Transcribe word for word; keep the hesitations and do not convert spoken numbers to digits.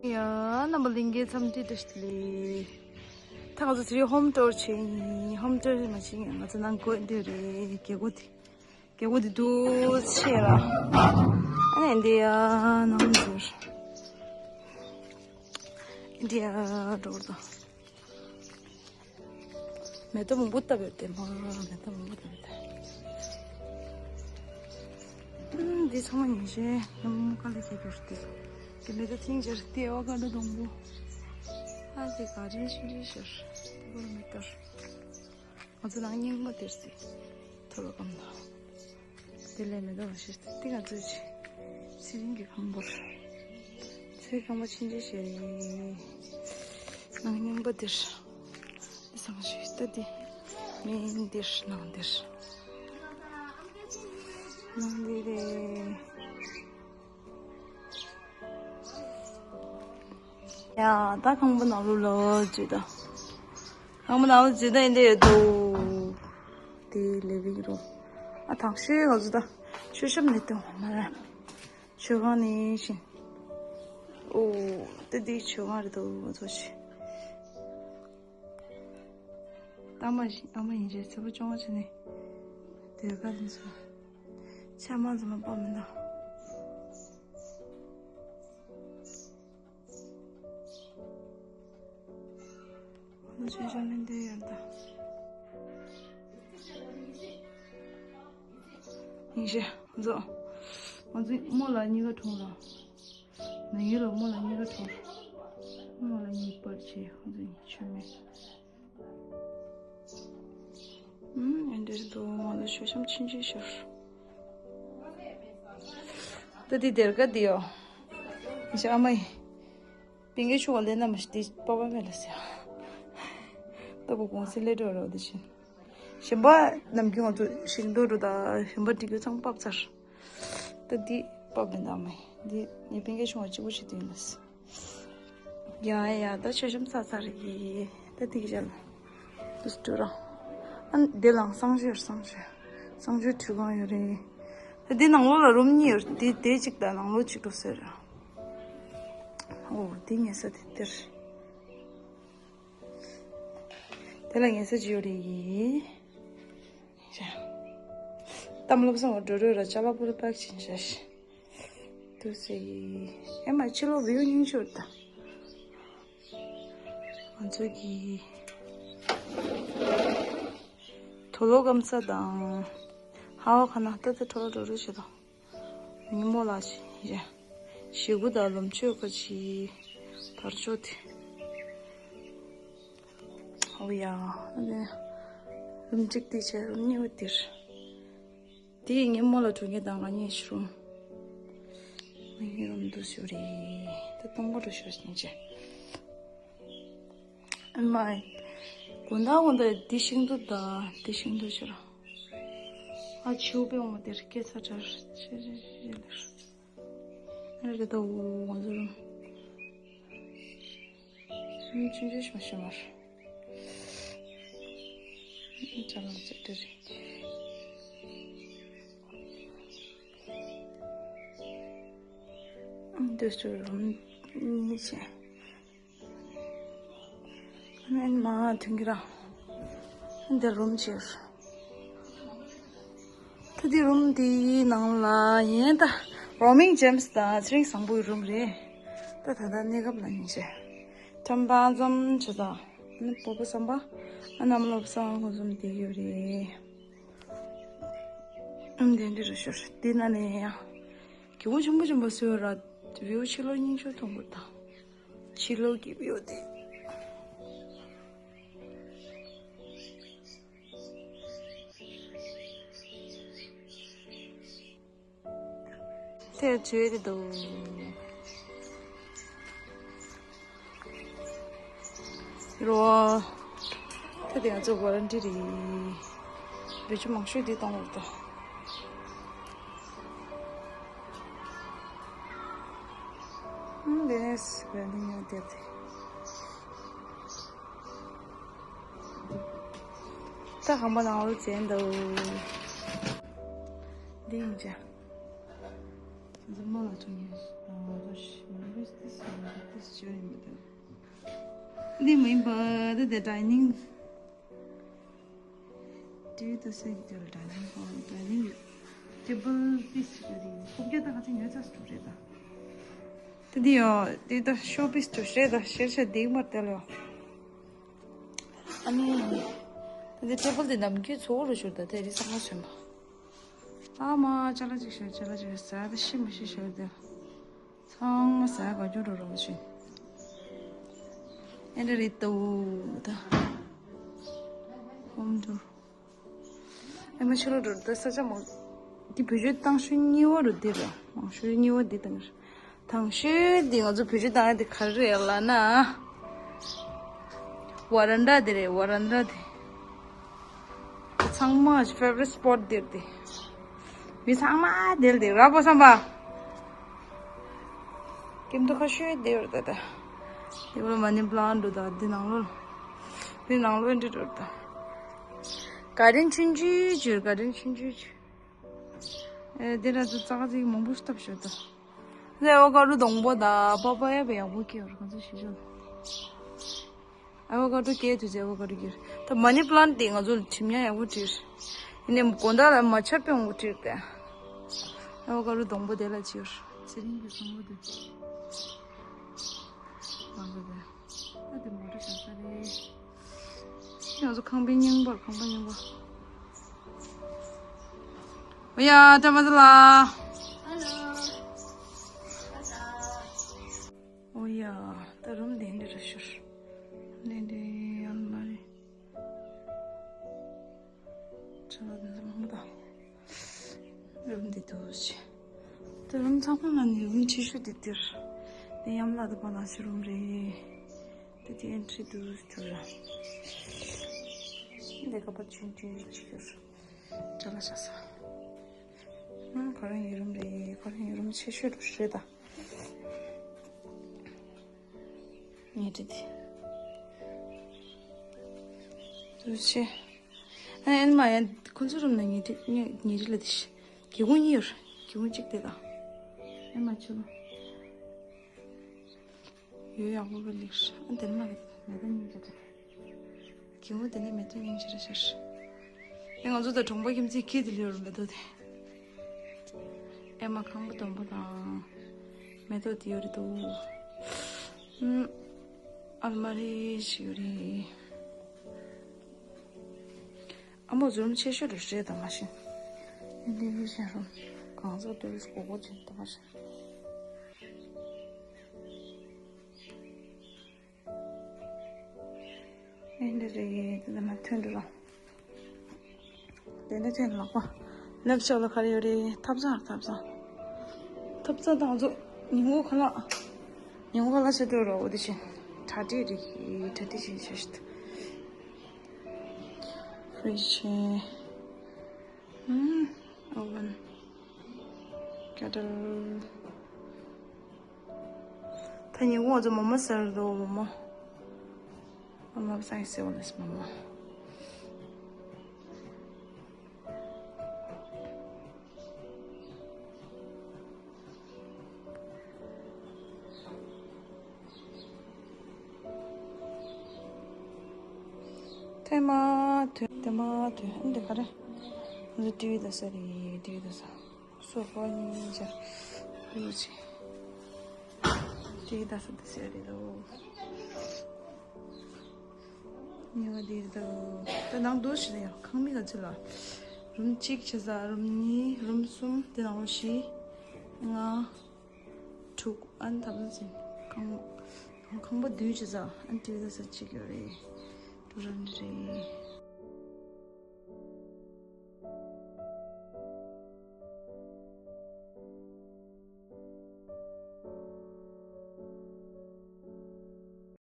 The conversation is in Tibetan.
ཡ། རྣམ་པ་ལྷན་རྒྱས་འཚམས་འདྲི་བཀྲ་ཤིས་བདེ་ལེགས། ད་ང་ཚོ་དེ་རིང་ཧོམ་ཊུར་བྱས་ཡིན། ཧོམ་ཊུར་མ་བྱས་ཡིན། ང་ཚོ་ནང་སྒོ་འདི་རེད། རྒྱལ་སྒོ་འདི། རྒྱལ་སྒོ་འདི་འདུག་ཕྱེ་ལ། ཨ་ནི་འདི་ཡ་ནང་འཛུལ། འདི་ཡ་འགྲོ་དང་། མེ་ཏོག་མང་པོ་བཏབ་ཡོད་དེ་མ། མེ་ཏོག་མང་པོ་བཏབ་ཡོད་དེ། ཨུམ། འདི་ཚང་མ་ཉིན་ཤས་ནམ་དཀའ་ལས་ཁག་གི་རེད་དེ། དེ་མེ་ཏོག་ཐིང་ཆར་ཏེ་ཨ་ཀ་ཌོ་སྡོང་པོ། ཨ་དེ་ག་རེ་ཤིན་ཏུ་ཤར་དེ་བོར་མེ་ཏོག་ང་ཚོ་ནང་རྙིང་པ་དེར་སི་ཐོ་ལོ་ཀམ་ན། དེ་ལས་མེ་ཏོག་ལ་ཤེས་ཏེ་ང་ཚོའི་ཚེ་རིང་གི་ཁང་པར། ཚེ་ཁང་པ་ཕྱིན་ཆད་ཞེས་རེད། ནང་རྙིང་པ་དེར། སང་ཞིག་ལྟ་དེ། མིན་འདིར་ནང་འདིར། ནང་འདི་རེད། ཡ། ད་ཁང་པ་ནང་ལོགས་ལ་འཛུལ་ད། ཁང་པ་ནང་ལོགས་འཛུལ་ད་ཡིན་དེ་ཡོད་དོ། དེ་ལེ་བིང་རུམ། ཨ་ཐང་ཤེས་ང་ཚོ་ད་མཆོད་བཤམས་ནས་ཏེ་འོང་མ་ར། མཆོད་ཁང་ནས་ཤིན། ཨོ། དེ་འདི་མཆོད་ཁང་རེད་དོ་ང་ཚོ་ཤི། ཨ་མ་ཞིག་ཨ་མ་ཡིན་རྗེས་ཚེ་པོ་སྐྱོང་བ་བྱས་ནས། དེ་ག་དེ་ཚོ། ཆ་མ་ཚང་མ་པ་མི་འདུག་ང་ཚོ་ཆོས་ཞབས་ལེན་དུས་ཡོད་ད། ཡིན་ཞེས་ང་ཚོ། ང་ཚོ་རྨོ་ལགས་གཉིས་ཀ་གྲོངས་ལ། ན་ཡུལ་ལ་རྨོ་ལགས་གཉིས་ཀ་གྲོངས། རྨོ་ལགས་གཉིས་པར་བྱས་ང་ཚོ་གཉིས་ཆོས་མེད། ཨུམ། ཨེ་འདྲ་འདུག་ང་ལ་མཆོད་བཤམས་ཕྱིན་ཆད་ཤོར། ད་འདི་སྡེར་ཁ་འདི་ཡོ། ཨ་མ་ཡིན། པིང་ཀི་ཆུང་བ་ལས་ན་མ་ཤི་འདི་པ་པ་མེད་ལ་ཟེར། ད་བུ་གོང་སེ་ལས་འགྲོ་རོགས་འདི་བཞིན། གཞན་པ་ནམ་རྒྱུན་ང་ཚོ་ཞིང་འདོད་འགྲོ་ད་གཞན་པ་འགྲིག་རྒྱུ་ཚང་ཕབ་ཚར། ད་འདི་པ་པ་མེད་ད་མ་ཡིན། འདི་ངའི་པིང་ཀི་ཆུང་བ་གཅིག་པུ་ཞིག་འདི་ཡིན་ལ་ཟེར། ཡ་ཡ། ད་མཆོད་བཤམས་ཚར་ཚར་ཡིན། ད་འདི་གི་ཅལ་དུ་སྟུ་ར། ཨ་འདི་ལའང་གསང་སྤྱོད་གསང་སྤྱོད། གསང་སྤྱོད་ཁྲུས་ཁང་ཡོད་རེད། ད་འདི་ནང་ལོགས་ལ་རུམ་གཉིས་ཡོད་རེད། འདི་དེ་གཅིག་དང་ནང་ལོགས་གཅིག་འགྲོ་ཟེར། ཨོ་འདི་ཉལ་ས་དེ་འདིར། དེ་ལ་ཉལ་ས་ཅིག་ཡོད་རེད་ཡིན། ཡ། གཏམ་བློ་བཟང་བ་འགྲོ་རོགས་ར་ཅ་ལག་པོ་ཏོ་པེག་ཕྱིན་བཞག་ཤི། དུ་སེ་ཡི། ཨེ་མ་ཕྱི་ལོགས་བིའུ་སྙིང་རྗེ་ད། ང་ཚོ་གི་ཐོ་ལོ་ཀམ་ས་དང་། ཧ་བ་ཁ་ན་ཏ་ཏ་ཐོ་ལོ་འགྲོ་རོགས་བྱེད་དང་། ཉིན་མོ་ལ་ཞེ་ཞེ་དགུ་དང་ལོ་མཆོད་ཁ་ཆི། བར་ཆོ་དེ། ཨོ་ཡ། ཨ་ནི། རུམ་གཅིག་དེ་བྱས་རུམ་གཉིས་པ་དེར། དེ་ཉིན་མོ་ལ་གྲོང་ཁྱེར་དང་ང་གཉིས་ཤི་རུམ། ང་གཉིས་རུམ་དུ་ཞུ་རེད། ད་གཏོང་གོ་འགྲོ་ཤོར་ཞིང་ཆེ། ཨ་མ། དགོང་དག་དགོང་དག་འདི་ཤིང་དུ་ད་འདི་ཤིང་དུ་ཤོར། ཨ་ཆུ་པེ་འོང་དེར་སྐད་ཚ་དྲར་ཆེ་ཆེ་ཆེ་ཆེ་དེར། ཨ་རེ་ད་འོ་ང་ཚོ་རུམ། ཆུང་ཆུང་ཞིག་མ་ཤི་མར། ཅ་ལག་ཅིག་ཏུ་རེད། འདི་ཚོ་རུམ་གཉིས་བྱས། ཨ་ནི་མ་ཐུང་གི་ར། འདི་རུམ་བྱས། ད་འདི་རུམ་འདིའི་ནང་ལ་ཡིན་ད། རོ་མིང་ཇེམ་སི་དང་ཚེ་རིང་བཟང་པོའི་རུམ་རེད། ད་ད་ལྟ་གནས་སྐབས་ལ་ཡིན་ཆེ། ཁྲམ་པ་འཛོམས་ཆེ་ད། ཨ་ནི་སྤོ་བོ་བསམ་པ། ཨ་ནམ་ལོ་བསམ་པ་ཁོ་འཛོམས་བསྡད་ཡོད་རེད། ཨ་འདི་འདྲ་རུ་ཤོར་འདི་ན་ནས་ཡང་། སྒེའུ་ཁུང་ཆེན་པོ་ཆེན་པོ་བཟོས་ར། བིའུ་ཕྱི་ལོགས་རྙིང་ཤོས་མཐོང་གི་ད། ཕྱི་ལོགས་ཀྱི་བིའུ་དེ། དེར་བྱོས་ཏེ་འདུག་རོ། ད་དེ་ང་ཚོ་ཝོ་ལན་ཊི་རི། བེད་སྤྱོད་མང་ཤོས་འདི་གཏོང་བར་ད། ཨུམ། དེ་ནས་བེད་ནི་ཡང་དེ་དེ། ད་ཁང་པ་ནང་ལ་བྱས་འདུག་འདི་ཡིན་ཅེ། འཛུལ་མ་ལ་ཐོན་ཡོད། ཨ་ད་ཤི་མ་རེད། ཏིས་ཏིས་ཅི་ཡིན་མི་འདུག་འདི་མ་ཡིན་པ་འདི་དེ་ཌའི་ནིང་ཊི་ཝི་དང་སེམས་ཀྱི་ཌའི་ནིང་ཧོལ། ཌའི་ནིང་ཊེ་བལ་ཏིས་ཅི་རེད། ཁོབ་རྒྱ་དང་ཁ་ཅིག་ཉོས་ཚར་འགྲོ་རེད་ད། དེ་འདི་ཡོ་དེ་ད་ཤོ་པིས་འགྲོ་རེད་ད། ཤེར་ཤ་འདིག་མར་དེ་ལོ། ཨ་ནི། ད་དེ་ཊེ་བལ་དེ་ནམ་རྒྱུན་ཚོ་བོ་རུ་ཤོར་ད་དེ་རི་ས་མ་སོན་པ། ཨ་མ་ཅ་ལག་ཅིག་ཤོད། ཅ་ལག་ཅིག་ཟ་ད་ཤི་མ་ཤི་ཤོད་དེ། ཚང་མ་ཟ་ག་རྒྱུ་རུ་རུ་ཤི། ཨེ་འདྲ་རེད་དོ་ད། ཧོམ་དུ། ཨེ་མ་ཕྱི་ལོགས་འགྲོ་ད་ས་ཆ་མང་། འདི་བེད་སྤྱོད་བཏང་ཤུལ་གཉིས་པ་རུ་འདི་རེད། མང་ཤོས་གཉིས་པ་འདི་དང་། དང་ཤོས་འདི་ང་ཚོ་བེད་སྤྱོད་བཏང་ཡ་འདི་ག་རེ་རེད་ལབ་ན། ཝ་རན་ཌ་འདི་རེད། ཝ་རན་ཌ་འདི། ཚང་མ་ཕེ་ཝ་རི་ཊི་སི་པོ་ཊི་འདིར་འདི། མི་ཚང་མ་འདིར་འདི་ར་པོ་བསམ་པ། ཀེམ་དུ་ཁ་ཤོས་འདིར་ད་ད། འདི་བ་ལ་མ་ནི་པ་ལན་ཊི་འདུག་ད་འདི་ནང་ལོགས། འདི་ནང་ལོགས་འདི་འདུག་ད། ག་རེན་ཆུང་ཆུང་ཅིག་ག་རེན་ཆུང་ཆུང་ཅིག་ཨེ་འདི་ར་ཚོ་ཙག་ཙིག་མང་པོ་སྟབས་ཤོད་ད། ཨ་ཝ་ཀ་རུ་སྡོང་པོ་དང་པ་པ་ཡ་བས་ཡག་པོ་སྐྱེས་པར་ཁོང་ཚོ་ཞིག་བྱུང་། ཨ་ཝ་ཀ་རུ་སྐྱེས་དུས་ཚེ་ཨ་ཝ་ཀ་རུ་སྐྱེས། ད་མ་ནི་པ་ལན་ཊི་དེ་ང་ཚོ་ལ་དྲིམ་ཡང་ཡག་པོ་སྤྲིར། ཡིན་ནའི་དགོང་དག་ལ་མ་ཆར་པས་འོང་པོ་སྤྲིར་ཏེ། ཨ་ཝ་ཀ་རུ་སྡོང་པོ་དེ་ལ་བྱིར། ཚེ་རིང་གི་སོང་པོ་དེ། མ་འགྲོ་དེ། ཨ་དེ་མོ་ཊ་བཞག་ས་རེད། ང་ཚོ་ཁང་པའི་སྙིང་པར་ཁང་པ་སྙིང་པ། ཨོ་ཡ་ཏ་མ་ཏ་ལ། ཨོ་ཡ་ད་རུམ་དེ་འདྲ་རེད་ཤག་དེ་འདྲའི་ཨལ་མ་རི། ཆ་ལ་དེ་ཚོ་མང་པོ་དང་། རུམ་འདི་འདུག་ཅེ། ད་རུམ་ཚང་མ་ལ་ནི་རུམ་ཆེ་ཤོས་འདི་འདིར། འདི་ཡམ་ལ་དུ་པ་ན་ཤི་རུམ་རེད། འདི་འདི་ཨེན་ཊི་རི་འདུག་ཐུབ་ལ། འདི་ཀ་པ་ཆུང་ཆུང་ཅིག་ཡོད། ཅ་ལག་བཞག་ས། ཨང་ཁོ་རང་ཡི་རུམ་རེད། ཁོ་རང་ཡི་རུམ་ཆེ་ཤོས་རུ་རེད་ད། ངས་བྲིས་ཏེ། འདུག་ཅེ། ཨ་ཨེན་མ་ཡང་ཁོ་ཚོ་རུམ་ན་ཉལ་ཁྲི་ཉལ་ཉལ་ཁྲི་ལ་དེ་ཤི། སྒེའུ་ཁུང་གཉིས་ཡོད། སྒེའུ་ཁུང་གཅིག་དེ་དང་། ཨེན་མ་ཆུ་ལ། ཡོད་ཡག་པོ་བ་ལིག་ཨ་དེར་མ་གི་མེ་ཏོག་སྙིང་རྗེ་རེད། སྒེའུ་ཁུང་དེ་ནས་མེ་ཏོག་སྙིང་རྗེ་རེད་ཤར། ཨེ་ང་ཚོ་ད་གྲོང་པ་ཁྱིམ་མཚེས་ཁྱི་དེ་ལ་ཡོད་རེད་མེ་ཏོག་དེ། ཨེ་མ་ཁང་པ་དང་པོ་དང་། མེ་ཏོག་དེ་ཡོད་རེད་དོ། ཨུམ། ཨལ་མ་རི་ཞིག་ཡོད་རེད། ཨ་མོ་ཟུར་མོ་ཆེ་ཤོས་རེད་རེད་ད་མ་ཤེས། ཨེ་འདི་ཡོད་ཤེས་རུང་། གང་ཟག་ཏུ་རིས་གོ་གོ་ཅན་ད་མ་ཤེས། ཨེ་འདི་རེད་ད་མ་ཐོན་འགྲོ་ར། དེ་ནས་དེ་ལག་པ། ལེབ་ཤོག་ལ་ག་རེ་ཡོད་རེད། ཐབ་ཚང་ཐབ་ཚང་། ཐབ་ཚང་དང་ཚོ། ཉིན་གུང་ཁ་ལག་ཉིན་གུང་ཁ་ལག་བྱེད་འགྲོ་ར་འོ་དེ་བཞིན། གྲ་སྒྲིག་རེད། གྲ་སྒྲིག་བྱེད་བྱེད་བྱེད། ཧྥི་རིཇ་བྱས། ཨུམ། ཨོ་ཝན། ཀེ་ཊལ། ད་ཉིན་གུང་ང་ཚོ་མོག་མོག་ཟེར་འདུག་མོག་མོག་ཨ་མ་སང་ཟེར་བ་ལས་མོག་མོག་ཐེ་མ་ཐོས། ཐེ་མ་ཐོས། ཨ་འདི་ག་རེ། ང་ཚོ་ཊི་ཝི་ལྟ་ས་རེད། ཊི་ཝི་ལྟ་ས། སོ་ཕ་གཉིས་ཆ། ཕུ་ཆེ། ཊི་ཝི་ལྟ་ས་འདི་ཟེར་རེད་ལོ། ཉེ་བ་འདི་ལྟ། ད་ནང་སྡོད་ཤི་ལ་ཡ་ཁང་མིག་ག་ཚོད་ལ། རུམ་གཅིག་བྱས་ཙང་རུམ་གཉིས། རུམ་གསུམ། དེ་ནང་ལོ་བཞི། ལྔ། དྲུག་ཨན་ཐབ་ལ་ཟིན། ཁང་ཁང་པ་བདུན་བྱས་ཙང་ཨན་ཊི་ཝི་ལྟ་ས་གཅིག་ཡོད་རེད། ཌུ་རན་རེད།